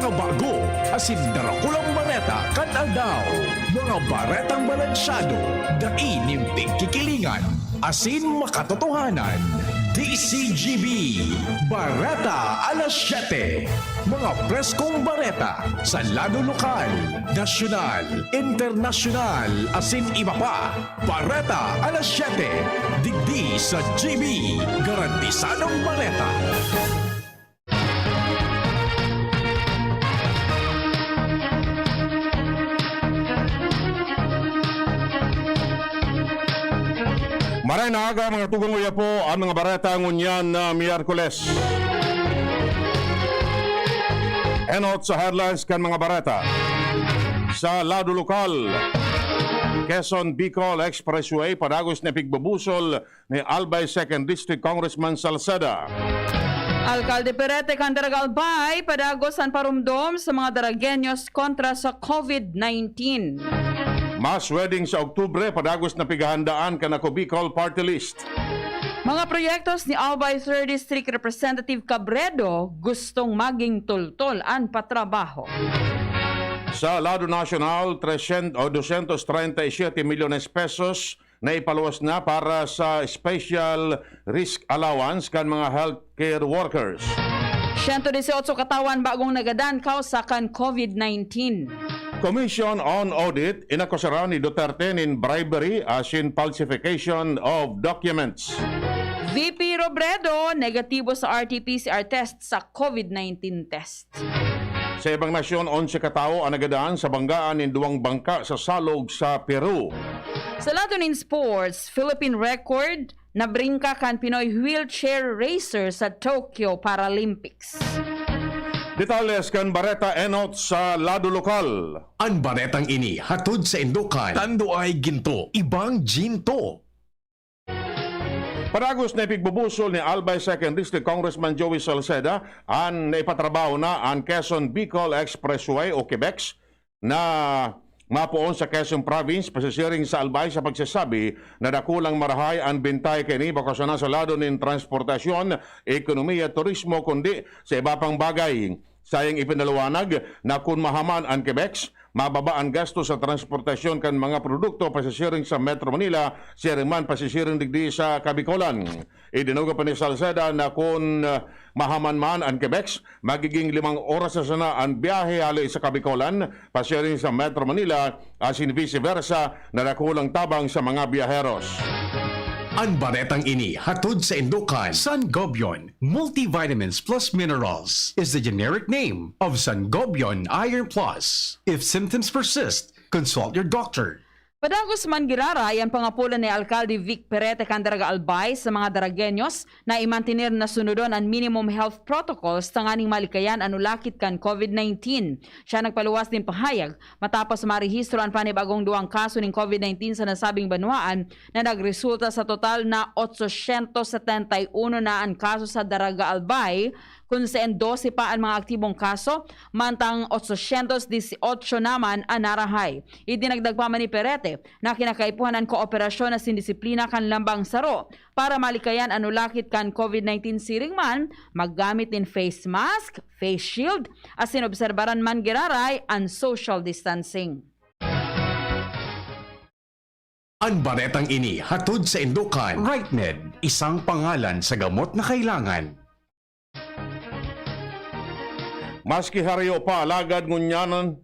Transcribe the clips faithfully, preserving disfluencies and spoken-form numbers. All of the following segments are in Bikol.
Bago asin darakulang bareta kan aldaw. Mga baretang balansyado, dai nin pigkikilingan, asin makatotohanan. D C G B, Bareta Alas Siyete. Mga preskong bareta sa lado lokal, nasyonal, internasyonal, asin iba pa. Bareta Alas Siyete, digdi sa G B, garantisadong bareta. Maray na aga, mga tugang, uya po an mga bareta ngunyan na Miyerkules. Enot sa headlines kan mga bareta. Sa lado lokal, Quezon Bicol Expressway padagos na pigbubusol ni Albay Second District Congressman Salceda. Alkalde Perete kan Daraga Albay padagos an parumdom sa mga Daragueños kontra sa COVID nineteen. Mass wedding sa Oktubre padagos na pighahandaan kan Ako Bicol Party List. Mga proyektos ni Albay Third District Representative Cabredo gustong maging tultol an patrabaho. Sa lado nasyonal, trescientos o doscientos treinta y siete milyones pesos na ipaluwas na para sa special risk allowance kan mga healthcare workers. Siyento disyotso katawan bagong nagadan kausa kan COVID nineteen. Commission on Audit inakusaran ni Duterte nin bribery asin falsification of documents. V P Robredo negatibo sa R T P C R test sa COVID nineteen test. Sa ibang nasyon, onse ka tawo an nagadan sa banggaan nin duwang bangka sa salog sa Peru. Sa lado nin sports, Philippine record, nabrengka kan Pinoy wheelchair racer sa Tokyo Paralympics. Detalles kan bareta enot sa lado lokal. An baretang ini hatod saindo kan Tando ay Ginto, Ibang Ginto. Padagos na ipigbubusol ni Albay Second District Congressman Joey Salceda an naipatrabaho na an Quezon Bicol Expressway o Quebex na mapoon sa Quezon Province, pasisiring sa Albay sa pagsasabi na dakulang marahay an bentahe kaini bako sana sa lado nin transportasyon, ekonomiya, turismo, kundi sa iba pang bagay. Sayang ipinaliwanag na kun mahaman an Quebex, mababa an gasto sa transportasyon kan mga produkto pasisiring sa Metro Manila, siring man pasisiring digdi sa Kabicolan. Idinugop pa ni Salceda na kun, ah, mahaman man an Quebex, magiging limang oras na sana an biyahe hale sa Kabicolan, pasiring sa Metro Manila, asin vice versa, na dakulang tabang sa mga biyaheros. An baretang ini hatod saindo kan Sangobion Multivitamins Plus Minerals is the generic name of Sangobion Iron Plus. If symptoms persist, consult your doctor. Padagos man giraray an pangapolan ni Alkalde Vic Perete kan Daraga Albay sa mga Daragueños na imantener na sunodon an minimum health protocols tanganing malikayan an ulakit kan COVID nineteen. Siya nagpaluwas nin pahayag matapos marehistro an panibagong duwang kaso nin COVID nineteen sa nasabing banwaan na nagresulta sa total na otsosyentos setenta y uno na an kaso sa Daraga Albay, kun saen dose pa an mga aktibong kaso, mantang otsosyentos disyotso naman an narahay. Idinagdag pa man ni Perete na kinakaipuhan an kooperasyon asin disiplina kan lambang saro para malikayan an ulakit kan COVID nineteen, siring man maggamit nin face mask, face shield, asin obserbaran man giraray an social distancing. An baretang ini hatod saindo kan Rightmed, isang pangalan sa gamot na kailangan. Maski harayo pa, alagad ngunyan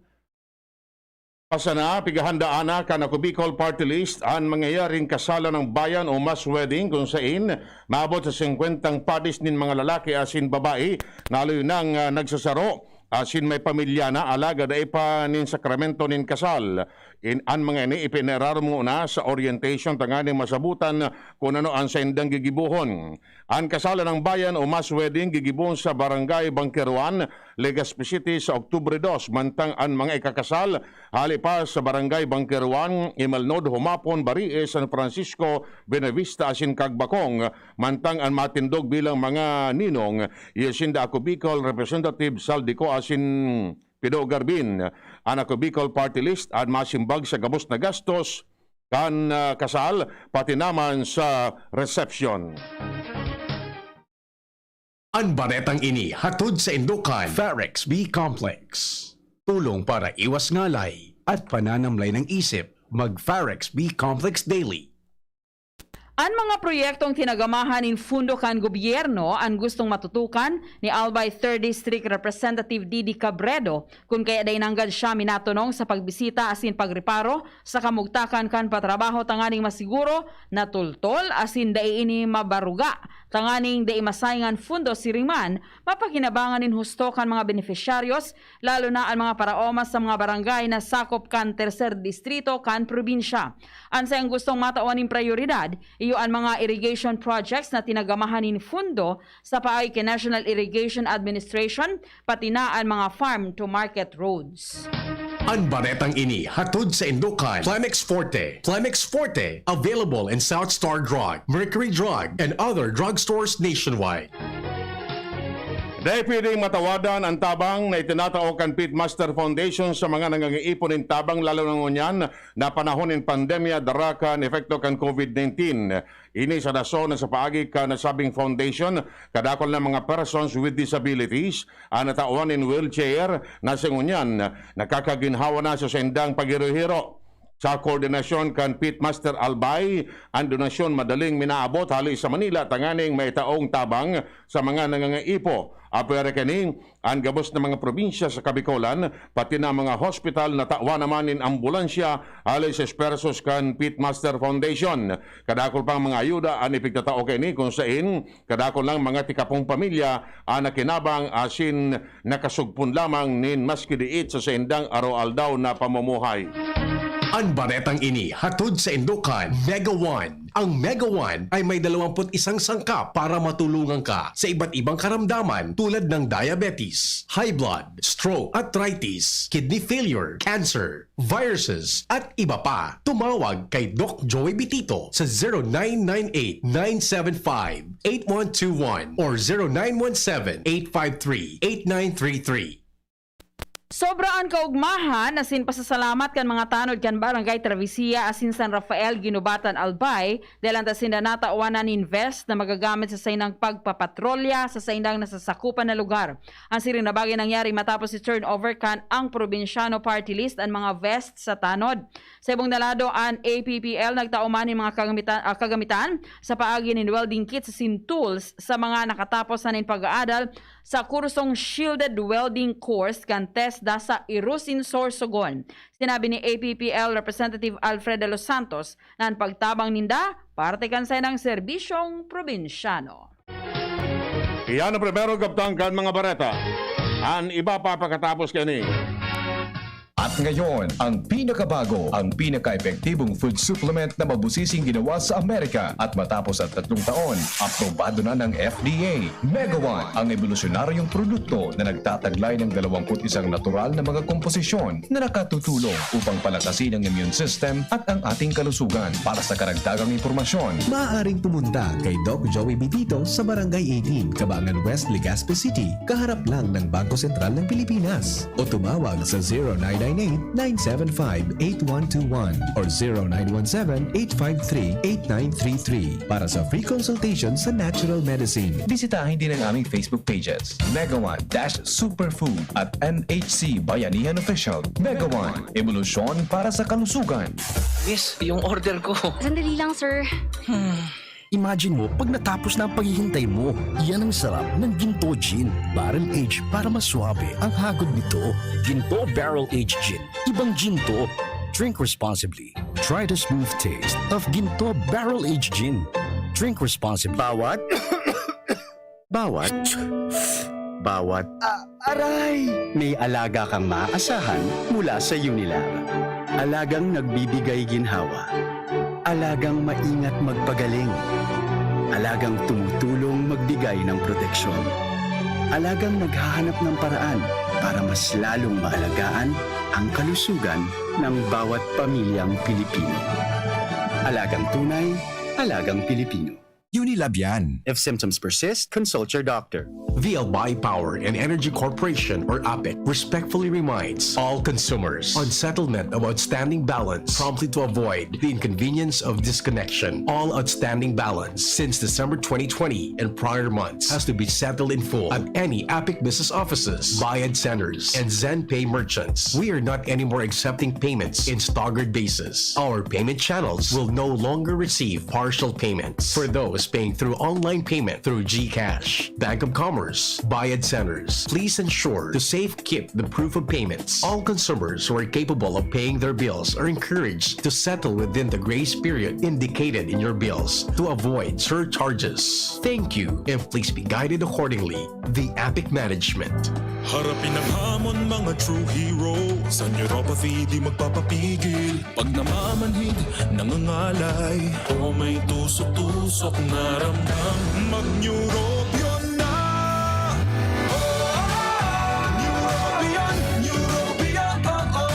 pa sana, pighahandaan na kan Ako Bicol Party List an mangyayaring kasalan ng bayan o mass wedding, kung sain maabot sa singkwentang padis nin mga lalaki asin babae na haloy nang, ah, nagsasaro asin may pamilya na, alagad dai pa nin sakramento nin kasal. In, an mga ini ipinararom nguna sa orientation tanganing masabutan kun ano an saindang gigibohon. An kasalan ng bayan o mass wedding gigibohon sa Barangay Bangkeruan, Legazpi City sa Oktubre dos, mantang an mga ikakasal hale pa sa Barangay Bangkeruan, Imalnod, Humapon, Barie, San Francisco, Buenavista asin Cagbacong, mantang an matindog bilang mga ninong, iyo sinda Ako Bicol Representative Zaldy Co asin Pido Garbin. An Ako Bicol Party List an masimbag sa gabos na gastos kan, ah, kasal, pati naman sa reception. An baretang ini hatod saindo kan Pharex B Complex. Tulong para iwas ngalay at pananamlay ng isip. Mag Pharex B Complex daily. An mga proyektong tinagamahan nin pundo kan gobyerno an gustong matutukan ni Albay Third District Representative Didi Cabredo, kun kaya dai nanggad siya minatonong sa pagbisita asin pagreparo sa kamugtakan kan patrabaho tanganing masiguro na tultol asin dai ini mabaruga, tanganing dai masaingan pundo siring man mapakinabangan nin husto kan mga benepisyaryos, lalo na an mga paraoma sa mga barangay na sakop kan Tercer Distrito kan probinsya. An saiyang gustong matawan nin prayoridad, iyo an mga irrigation projects na tinagamahan nin pundo sa paagi kan National Irrigation Administration, pati na an mga farm-to-market roads. An baretang ini hatod saindo kan Plemex Forte. Plemex Forte, available in South Star Drug, Mercury Drug, and other drugstores nationwide. Dai pwedeng matawadan an tabang na itinatao kan Pitmaster Foundation sa mga nangangiipon nin tabang, lalo na ngunyan na panahon nin pandemya dara kan epekto kan COVID nineteen. Ini sa rason na sa paagi kan nasabing foundation, kadakul na mga persons with disabilities an natawan nin wheelchair na sa ngunyan nakakaginhawa na sa saindang paghiro-hiro. Sa koordinasyon kan Pitmaster Albay, an donasyon madaling minaabot hali sa Manila tanganing maitaong tabang sa mga nangangaipo. Apwera kani, an gabos na mga probinsya sa Kabikolan, pati na mga hospital, natawan naman nin ambulansya hali sa esfuerzos kan Pitmaster Foundation. Kadakul pang mga ayuda an ipigtatao kaini, kun sain kadakul lang mga tikapong pamilya an nakinabang asin nakasugpon lamang nin maski diit sa saindang araw-aldaw na pamumuhay. An baretang ini hatod saindo kan Mega One. Ang Mega One ay may dalawampu't isang sangkap para matulungan ka sa iba't ibang karamdaman tulad ng diabetes, high blood, stroke, arthritis, kidney failure, cancer, viruses, at iba pa. Tumawag kay Doc Joey Bitito sa zero nine nine eight, nine seven five, eight one two one or zero nine one seven, eight five three, eight nine three three. Sobra an kaugmahan asin pasasalamat kan mga tanod kan Barangay Travesía asin San Rafael, Guinobatan, Albay, dahil an sinda natawan na nin vest na magagamit sa saindang pagpapatrolya sa saindang nasasakupan na lugar. An siring na bagay nangyari matapos i-turnover kan Ang Probinsyano Party List an mga vest sa tanod. Sa ibong na lado, an A P P L nagtao man nin mga kagamitan, ah, kagamitan sa paagi nin welding kits asin tools sa mga nakatapos na nin pag-aadal sa kursong Shielded Welding Course kan TESDA sa Irusin, Sorsogon. Sinabi ni A P P L Representative Alfred De Los Santos na an pagtabang ninda parte kan saindang serbisyong probinsyano. Iyan ang primero kabtang kan mga bareta. An iba pa pakatapos kani. At ngayon, ang pinakabago, ang pinaka-epektibong food supplement na mabusising ginawa sa Amerika. At matapos ang tatlong taon, aprobado na ng F D A. Mega One, ang ebolusyonaryong produkto na nagtataglay ng dalawampu't isang natural na mga komposisyon na nakatutulong upang palakasin ang immune system at ang ating kalusugan. Para sa karagdagang impormasyon, maaaring pumunta kay Doc Joey Bitito sa Barangay eighteen, Cabangan West, Legazpi City, kaharap lang ng Bangko Sentral ng Pilipinas. O tumawag sa zero nine nine eight, nine seven five, eight one two one or zero nine one seven, eight five three, eight nine three three para sa free consultation sa natural medicine. Bisitahin din ang aming Facebook pages, Mega One dash Superfood at M H C Bayanihan Official. Mega One, ebolusyon para sa kalusugan. Miss, yung order ko. Sandali lang, sir. Imagine mo, pag natapos na ang paghihintay mo, yan ang sarap ng Ginto Gin. Barrel Age para mas suabe ang hagod nito. Ginto Barrel Age Gin. Ibang Ginto. Drink responsibly. Try the smooth taste of Ginto Barrel Age Gin. Drink responsibly. Bawat, bawat, bawat, ah, aray! May alaga kang maaasahan mula sa Unilag. Alagang nagbibigay ginhawa. Alagang maingat magpagaling. Alagang tumutulong magbigay ng proteksyon. Alagang naghahanap ng paraan para mas lalong maalagaan ang kalusugan ng bawat pamilyang Pilipino. Alagang tunay, alagang Pilipino. Unilab yan. If symptoms persist, consult your doctor. The Albay Power and Energy Corporation, or APEC, respectfully reminds all consumers on settlement of outstanding balance promptly to avoid the inconvenience of disconnection. All outstanding balance since December twenty twenty and prior months has to be settled in full at any APEC business offices, Bayad Centers, and ZenPay merchants. We are not anymore accepting payments in staggered basis. Our payment channels will no longer receive partial payments for those paying through online payment through GCash, Bank of Commerce, Bayad Centers. Please ensure to safekeep the proof of payments. All consumers who are capable of paying their bills are encouraged to settle within the grace period indicated in your bills to avoid surcharges. Thank you, and please be guided accordingly. The APEC Management. Harapin ang hamon, mga true hero. Sa neuropathy di magpapapigil. Pag namamanhid, nangangalay, o may tusok-tusok na ramdam, mag-Neurobion na. Oh, Neurobion, Neurobion, oh, oh.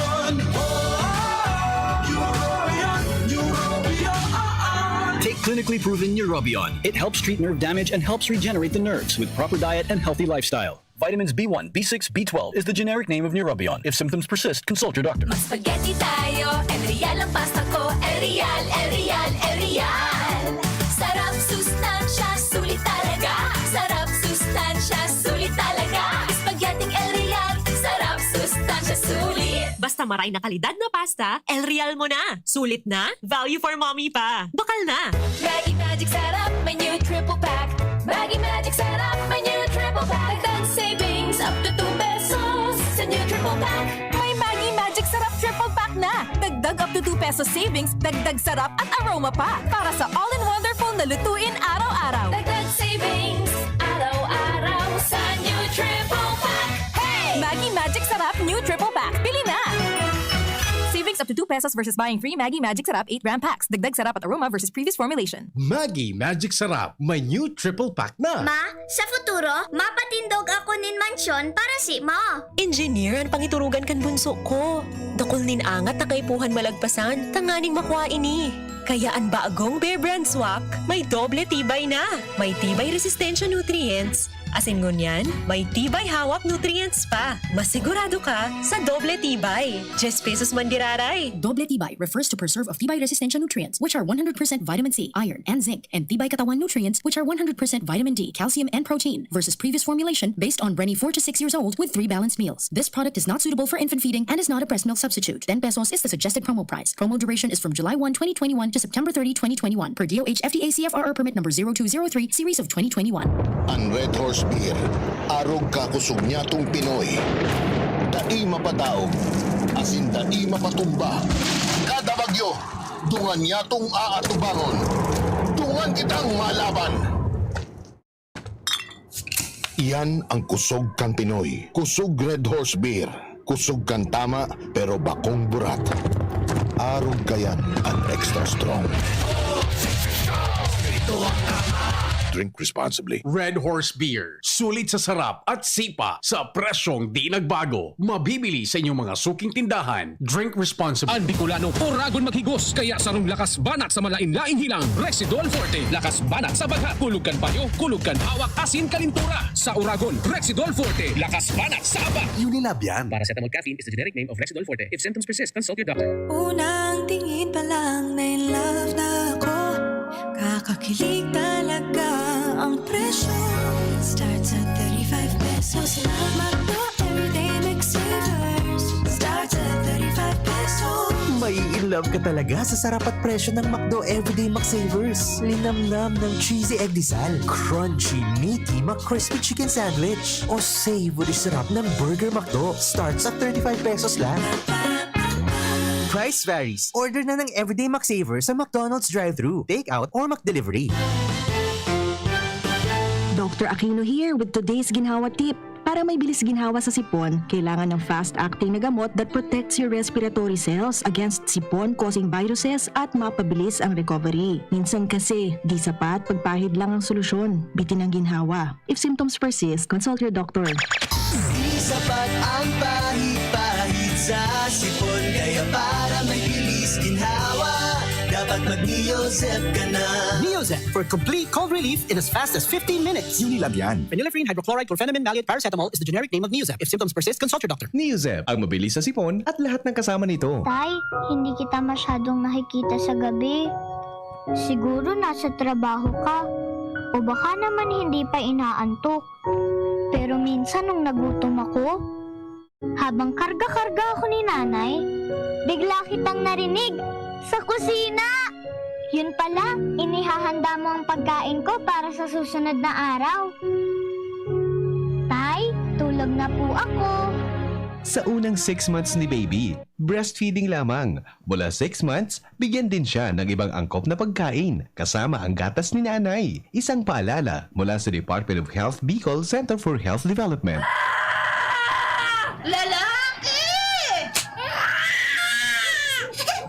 Oh, Neurobion, Neurobion, oh, oh. Take clinically proven Neurobion. It helps treat nerve damage and helps regenerate the nerves with proper diet and healthy lifestyle. Vitamins B one, B six, B twelve is the generic name of Neurobion. If symptoms persist, consult your doctor. Mag-spaghetti tayo, El Real ang pasta ko. El Real, El Real, El Real. Sarap, sustansya, sulit talaga. Sarap, sustansya, sulit talaga. Spaghetti El Real. Sarap, sustansya, sulit. Basta maray na kalidad na pasta, El Real mo na. Sulit na, value for mommy pa. Bakal na! Maggi Magic Sarap, may new triple pack. Maggi Magic Sarap, may new triple pack. Dagdag savings up to two pesos sa new triple pack. May Maggi Magic Sarap triple pack na. Dagdag up to two pesos savings, dagdag sarap at aroma pa. Para sa all-in-wonderful na lutuin araw-araw. Dagdag savings, araw-araw sa new triple pack. Hey! Maggi Magic Sarap new triple pack. Bili na! Savings up to two pesos versus buying three Maggi Magic Sarap eight gram packs. Dagdag sarap at aroma versus previous formulation. Maggi Magic Sarap, may new triple pack na. Ma, sa futuro, mapatindog ako nin mansyon para si mo. Engineer an pangiturugan kan bunso ko. Dakul nin angat na kaipuhan malagpasan tanganing makua ini. Kaya an bagong Bear Brand Swak may doble tibay na. May tibay resistensya nutrients, asin ngunyan, may tibay hawak nutrients pa. Masigurado ka sa doble tibay. Diyes pesos man giraray. Doble tibay refers to preserve of tibay resistensya nutrients, which are one hundred percent vitamin C, iron, and zinc, and tibay katawan nutrients, which are one hundred percent vitamin D, calcium, and protein, versus previous formulation based on Brenny four to six years old with three balanced meals. This product is not suitable for infant feeding and is not a breast milk substitute. Ten pesos is the suggested promo price. Promo duration is from July one, twenty twenty-one to September thirty, twenty twenty-one, per D O H F D A C F R R permit number zero two zero three, series of twenty twenty-one. An Red Horse Beer, arog ka kusog nyatong Pinoy. Dai mapadaog, asin dai mapatumba. Kada bagyo, dungan nyatong aatubangon. Dungan kitang malaban. Iyan ang kusog kan Pinoy. Kusog Red Horse Beer. Kusog kan tama, pero bakong burat. Arog kayan an extra strong. Drink responsibly. Red Horse Beer. Sulit sa sarap at sipa sa presyong di nagbago. Mabibili sa inyong mga suking tindahan. Drink responsibly. An Bicolano, oragon maghigos, kaya sarong lakas banat sa malain-laing hilang. Rexidol Forte, lakas banat sa bagha, kulog kan payo, kulog kan hawak, asin kalintura. Sa oragon, Rexidol Forte, lakas banat sa aba. Unilab yan. Paracetamol caffeine is the generic name of Rexidol Forte. If symptoms persist, consult your doctor. Unang tingin pa lang na in love na ako. Kakakilig talaga ang presyo. Starts at thirty-five pesos lang. McDo Everyday McSavers. Starts at thirty-five pesos. Mai-in love ka talaga sa sarap at presyo ng McDo Everyday McSavers. Linamnam ng cheesy egg disal, crunchy, meaty McCrispy Chicken Sandwich, o savory sarap ng Burger McDo. Starts at thirty-five pesos lang. Price varies. Order na ng Everyday McSaver sa McDonald's drive-thru, take-out, or McDelivery. Doctor Aquino here with today's ginhawa tip. Para may bilis ginhawa sa sipon, kailangan ng fast-acting na gamot that protects your respiratory cells against sipon-causing viruses at mapabilis ang recovery. Minsan kasi, di sapat pagpahid lang ang solusyon. Bitin ang ginhawa. If symptoms persist, consult your doctor. Di sapat ang pahid-pahid sa sipon, kaya para may bilis ginhawa, dapat Mag-Neozep ka na. Neozep for complete cold relief in as fast as fifteen minutes. Unilab yan. Phenylephrine hydrochloride chlorphenamine maleate paracetamol is the generic name of Neozep. If symptoms persist, consult your doctor. Neozep, ang mabilis na sipon at lahat ng kasama nito. Tay, hindi kita masyadong nakikita sa gabi. Siguro nasa trabaho ka. O baka naman hindi pa inaantok. Pero minsan nung nagutom ako, habang karga-karga ako ni nanay, bigla kitang narinig sa kusina! Yun pala, inihahanda mo ang pagkain ko para sa susunod na araw. Tay, tulog na po ako. Sa unang six months ni baby, breastfeeding lamang. Mula six months, bigyan din siya ng ibang angkop na pagkain, kasama ang gatas ni nanay. Isang paalala mula sa Department of Health Bicol Center for Health Development. Lalaki!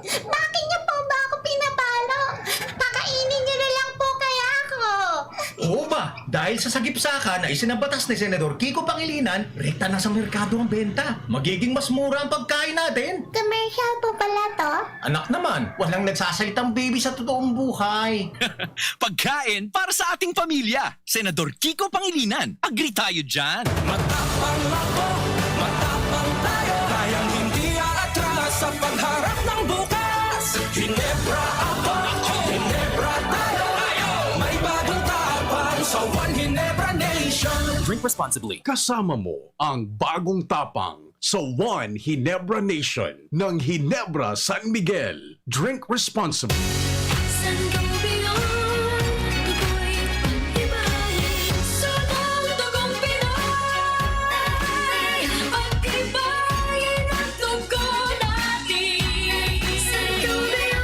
Bakit niyo po ba ako pinapalo? Pakainin niyo na lang po kaya ako! Oo ba? Dahil sa sagipsaka na isinabatas ni Senador Kiko Pangilinan, rekta na sa merkado ang benta. Magiging mas mura ang pagkain natin. Commercial po pala to? Anak naman, walang nagsasalitang baby sa totoong buhay. Pagkain para sa ating pamilya. Senador Kiko Pangilinan, agree tayo dyan. Matapang ako, matapang tayo. Kayang hindi aatras sa pagharap ng bukas. Ginebra ako, Ginebra tayo. May bagong tapang sa One Ginebra Nation. Drink responsibly. Kasama mo ang bagong tapang sa One Ginebra Nation ng Ginebra San Miguel. Drink responsibly. Sangobion, ako'y pag-ibahin sa mga dugong Pinoy. Pag-ibahin ang dugo natin. Sangobion,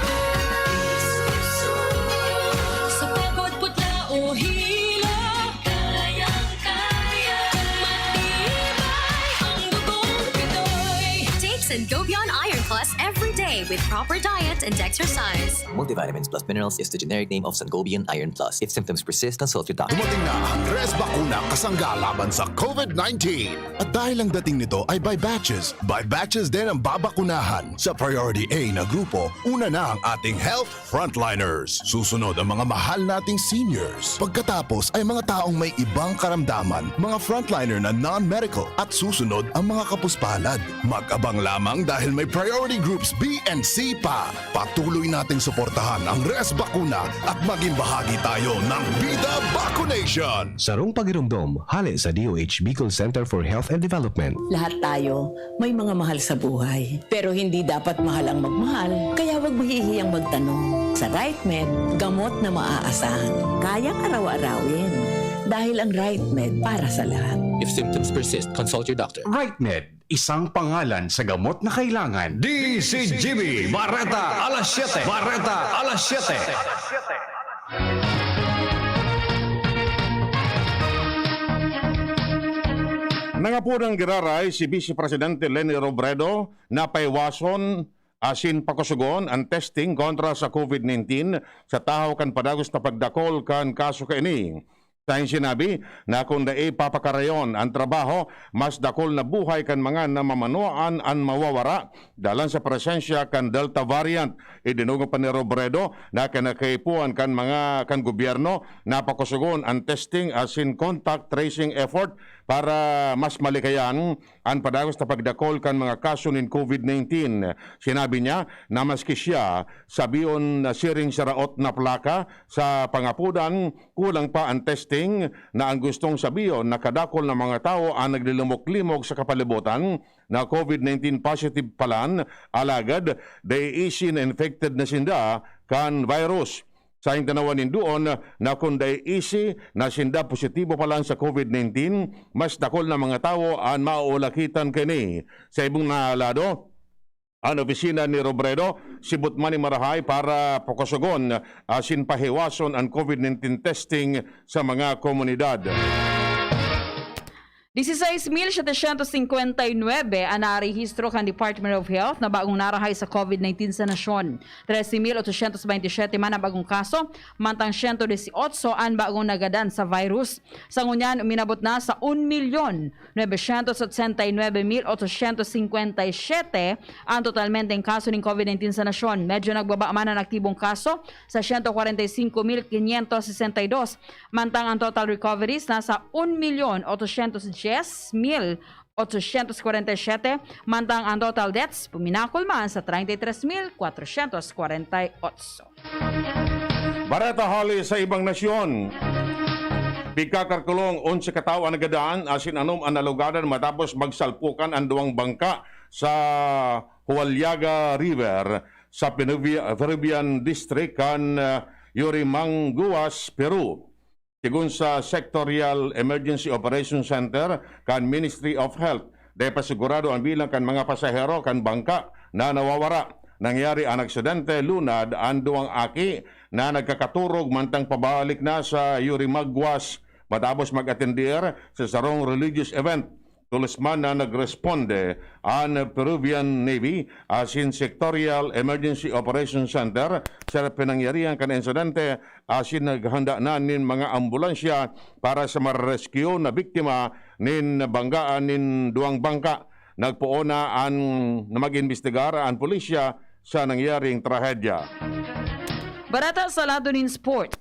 sa pagod, putla o hilo, kayang-kaya, matibay ang dugong Pinoy. Take Sangobion Iron Plus every day with proper diet and exercise. Multivitamins plus minerals is the generic name of Sangobion Iron Plus. If symptoms persist, consult your doctor. Dumating na ang Res Bakuna kasangga laban sa COVID nineteen. At dahil ang dating nito ay by batches, by batches din ang babakunahan. Sa Priority A na grupo, una na ang ating health frontliners. Susunod ang mga mahal nating seniors. Pagkatapos ay mga taong may ibang karamdaman, mga frontliner na non-medical. At susunod ang mga kapuspalad. Mag-abang lamang dahil may priority groups B and C pa. Patuloy nating suportahan ang Res Bakuna at maging bahagi tayo ng Bida Vaccination. Sarong pagiromdom, hale sa D O H Bicol Center for Health and Development. Lahat tayo may mga mahal sa buhay. Pero hindi dapat mahal ang magmahal, kaya wag mahihiyang magtanong. Sa RightMed, gamot na maaasahan. Kayang araw-arawin. Dahil ang RightMed para sa lahat. If symptoms persist, consult your doctor. RightMed, isang pangalan sa gamot na kailangan. D C G B, Bareta, alas siyete. Bareta, alas siyete. Nangapodang giraray si Vice Presidente Leni Robredo na paiwason asin pakusugon an testing kontra sa COVID nineteen sa tahaw kan padagos na pagdakol kan kaso kaini. Sa sinabi na kun dai papakarayon an trabaho, mas dakol na buhay kan mga namamanuan an mawawara dalan sa presensya kan Delta variant. Idinungog pa ni Robredo na kinakaipuhan kan mga kan gobyerno na pakusugon an testing asin contact tracing effort para mas malikayan an padagos na pagdakol kan mga kaso nin COVID nineteen. Sinabi niya na maski siya, sabihon na siring sa raot na plaka sa pangapodan, kulang pa an testing, na ang gustong sabihon na kadakol na mga tawo an naglilimok-limok sa kapalibutan na COVID nineteen positive palan, alagad dai easy na infected na sinda kan virus. Sa tanawan nindoon na kun dai easy na sinda positibo pa lang sa COVID nineteen, mas dakol na mga tawo an maulakitan kaini. Sa ibong na lado, an opisina ni Robredo, sibot man ni marahay para pakusugon asin pahiwason an COVID nineteen testing sa mga komunidad. Dieciséis mil setecientos cincuenta y nueve an narehistro kan Department of Health na bagong narahay sa COVID nineteen sa nasyon. Trese mil ochocientos veintisiete man ang bagong kaso, mantang siento dieciocho an bagong nagadan sa virus. Sa ngunyan, uminabot na sa un milyon novecientos ochenta y nueve mil ochocientos cincuenta y siete ang totalmenteng kaso nin COVID nineteen sa nasyon. Medyo nagbaba man an aktibong kaso sa siento kwarenta y singko mil kinyentos sesenta y dos. Mantang ang total recoveries nasa un milyon ochocientos dyes mil ochocientos kwarenta y siete, mantang ang total deaths puminakol man sa treinta y tres mil cuatrocientos cuarenta y ocho. Bareta hali sa ibang nasyon. Pigkakarkulong onse ka tawo an nagadan asin anom an nalugadan matapos magsalpukan an duwang bangka sa Huallaga River sa Peruvi-, Peruvian district kan, ah, Yurimanguas, Peru. Sigon sa Sectorial Emergency Operations Center kan Ministry of Health, dai pa sigurado an bilang kan mga pasahero kan bangka na nawawara. Nangyari an aksidente lunad an duwang aki na nagkakaturog mantang pabalik na sa Yurimaguas matapos mag-atender sa sarong religious event. Tolos man na nagresponde an Peruvian Navy asin Sectorial Emergency Operations Center sa pinangyarihan kan insidente asin naghanda na nin mga ambulansya para sa marescue na biktima nin banggaan nin duwang bangka. Nagpoon na an, na mag-imbestigar an pulisya sa nangyaring trahedya. Bareta sa lado nin sport.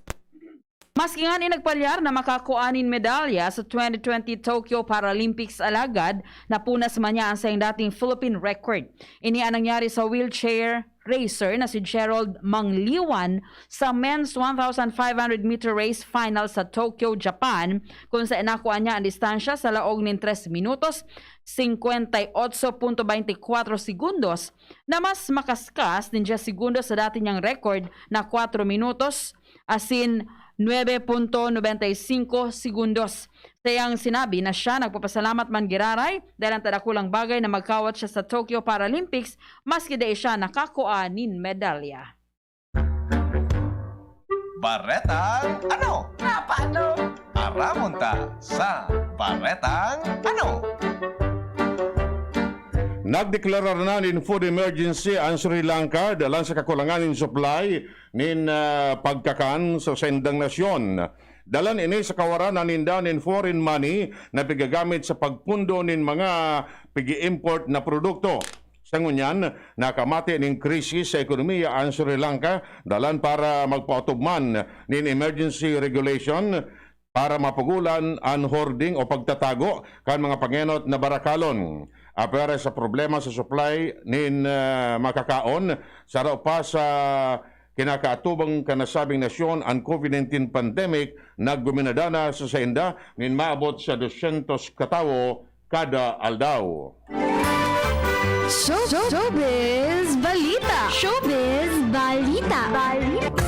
Maski ngani nagpalyar na makakua nin medalya sa twenty twenty Tokyo Paralympics, alagad napunas man niya an saiyang dating Philippine record. Ini an nangyari sa wheelchair racer na si Gerald Mangliwan sa men's one thousand five hundred meter race final sa Tokyo, Japan, kung saan nakua niya an distansya sa laog nin tres minutos, singkwenta y otso punto baynte kwatro segundos, na mas makaskas nin dyes segundos sa dati niyang record na kwatro minutos asin nuebe punto nobenta y singko segundos. Saiyang sinabi na siya nagpapasalamat man giraray dahil ang tadakulang bagay na magkawat siya sa Tokyo Paralympics maski dai siya nakakua nin medalya. Baretang ano? Nga paano? Aramon ta sa Baretang ano? Nagdeklarar na nin food emergency an Sri Lanka dalan sa kakulangan nin supply nin, ah, pagkakan sa saindang nasyon. Dalan ini sa kawaranan ninda nin foreign money na pigagamit sa pagpundo nin mga pig-i-import na produkto. Sa ngunyan, nakamati nin krisis sa ekonomiya an Sri Lanka dalan para magpautubman nin emergency regulation para mapugolan an hoarding o pagtatago kan mga pangenot na barakalon. Apwera sa problema sa supply nin, ah, makakaon, saro pa sa kinakaatubang kan nasabing nasyon an COVID nineteen pandemic na guminadana sa sainda nin maabot sa dosyentos ka tawo kada aldaw. Show, showbiz Balita! Showbiz Balita! Balita!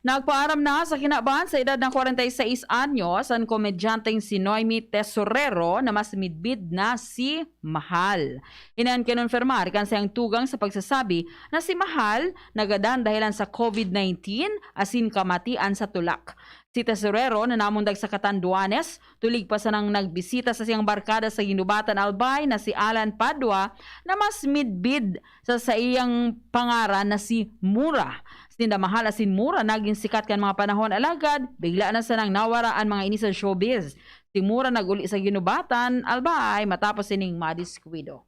Nagpaaram na sa kinaban sa edad na kwarenta y seis anyos an komedyanteng si Noemi Tesorero na mas midbid na si Mahal. Ini an kinonfirmar kan saiyang tugang sa pagsasabi na si Mahal nagadan dahelan sa COVID nineteen asin kamatian sa tulak. Si Tesorero na namundag sa Catanduanes, tulig pa sanang nagbisita sa siyang barkada sa Guinobatan, Albay na si Alan Padua na mas midbid sa saiyang pangaran na si Mura. Sinda Mahal asin Mura nagin sikat kan mga panahon, alagad bigla na sanang nawara an mga ini sa showbiz. Si Mura nag-uli sa Guinobatan, Albay matapos sining madiskuwido.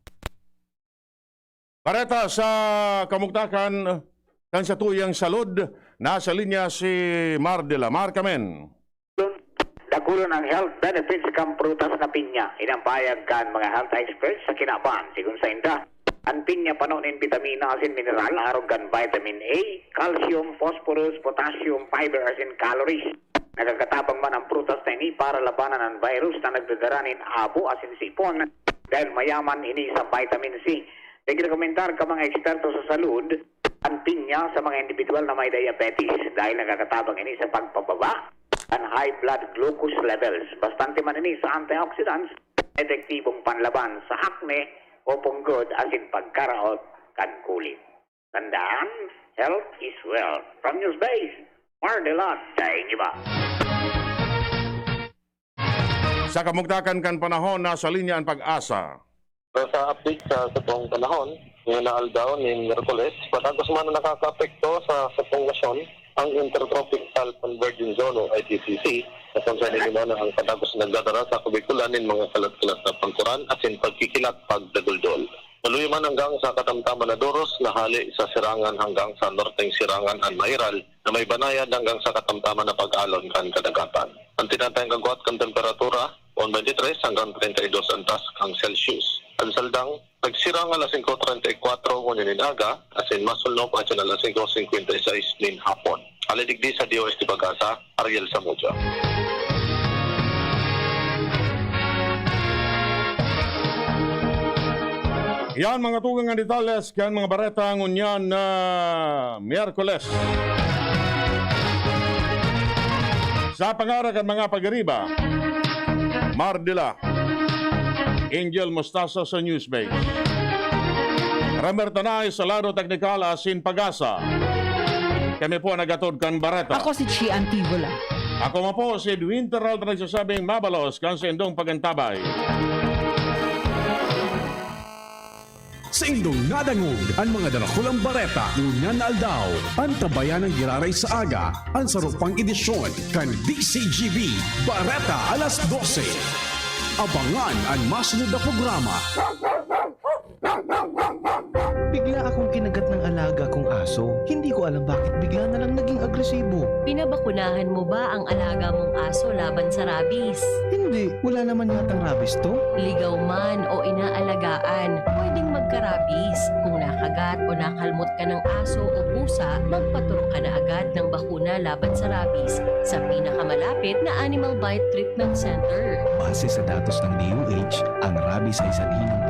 Bareta sa kamugtakan kan satuyang salud, nasa linya si Mar de la Mar Kamen. Dakulon ang health benefits kan prutas na pinya. Ini an pahayag kan mga health experts sa kinaban. Sigon sainda, an pinya pano nin bitamina asin mineral, arog kan vitamin A, calcium, phosphorus, potassium, fiber asin calories. Nagkakatabang man an prutas na ini para labanan an virus na nagdadara nin abo asin sipon, dahil mayaman ini sa vitamin C. Nagrekomendar kan mga eksperto sa salud an pinya sa mga indibidwal na may diabetes, dahil nagkakatabang ini sa pagpababa kan high blood glucose levels. Bastante man ini sa antioxidants, epektibong panlaban sa acne o punggod asin pagkaraot kan kulit. Tandaan, health is wealth. From News Base, Mardelan, daing iba. Sa kamugtakan kan panahon, nasa linya an PAGASA. Sa update sa satong panahon, ngayon na aldaw nin Miyerkules, padagos man na nakakaapekto sa satong nasyon ang Intertropical Convergence Zone o I T C Z, na kung saan ini man ang padagos nagdadara sa kabikulan nin mga kalat-kalat na pagkuran asin pagkikilak pagdaguldol. Maluyo man hanggang sa katamtaman na doros na hale sa sirangan hanggang sa norteng sirangan an mairal na may banayad hanggang sa katamtaman na pag-alon kan kadagatan. An tinatayang kagwat kan temperatura, one twenty-three hanggang treinta y dos an task ang Celsius. An saldang, nagsirang alas singko treinta y kuwatro ngunyan nin aga, asin masulnop asin alas singko singkwenta y sais nin hapon. Hale digdi sa D O S T PAGASA, Ariel Samudio. Yan mga tugang an detalles kan mga bareta ngunyan na Miyerkules. Sa pangaran kan mga pagiriba, Mardila, Angel Mostaza sa Newsbase. Ramer Tanay sa lado teknikal asin PAGASA. Kami po an naghatod kan bareta. Ako si Chi Antivola. Ako man po si Edwin Terralta nagsasabing mabalos kan saindong pagantabay. Saindong nadangog an mga darakulang bareta ngunyan na aldaw. Antabayan an giraray sa aga, an saro pang edisyon kan D C G B Bareta alas dose. Abangan an masunod na programa. Bigla akong kinagat ng alaga kong aso. Hindi ko alam bakit bigla na lang naging agresibo. Pinabakunahan mo ba ang alaga mong aso laban sa rabies? Hindi, wala naman yatang rabies to. Ligaw man o inaalagaan, pwedeng magka-rabies. Kung nakagat o nakalmot ka ng aso o pusa, magpaturok ka na agad ng bakuna laban sa rabies sa pinakamalapit na Animal Bite Treatment Center. Base sa datos ng D O H, ang rabies ay sanhi ng